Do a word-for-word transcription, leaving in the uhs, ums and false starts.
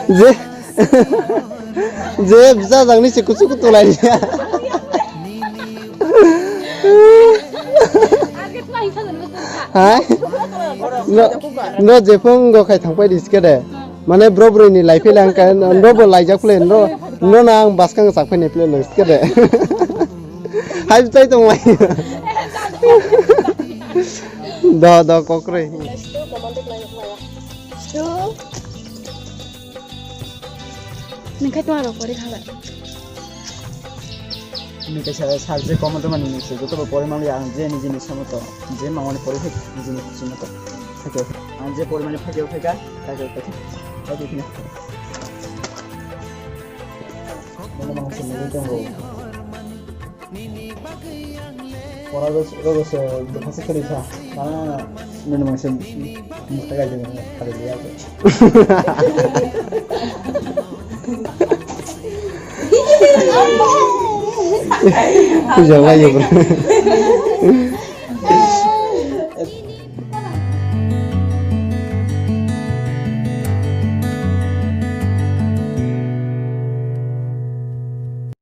Je, je bwsa jangni se kusu kutu lai ya. Hai? No, no, jephung go khai thangpai di sikede. Mane bro broi ni lai phele ang kai, no bo lai jak phele, no, no na ang bas kang sak phai ni phele no sikede. Hai bwchai tong lai. Do, do, kokroi. Nung khai tong aro pori khala. Nung kaisa sir je comment mani nung se joto bo pori mali ang je niji ni samoto je mangmani pori phai niji ni samoto. Thakyo. Ang je pori mani phakyo phaika, thakyo, thakyo. Thakyo kina. Bono mang se niji tongo. Pora rw-, rw-, rw-, se bwkha se kwrwi kha. Mana nini mangse mukha gai jani khari liya khe. Puja lai bro.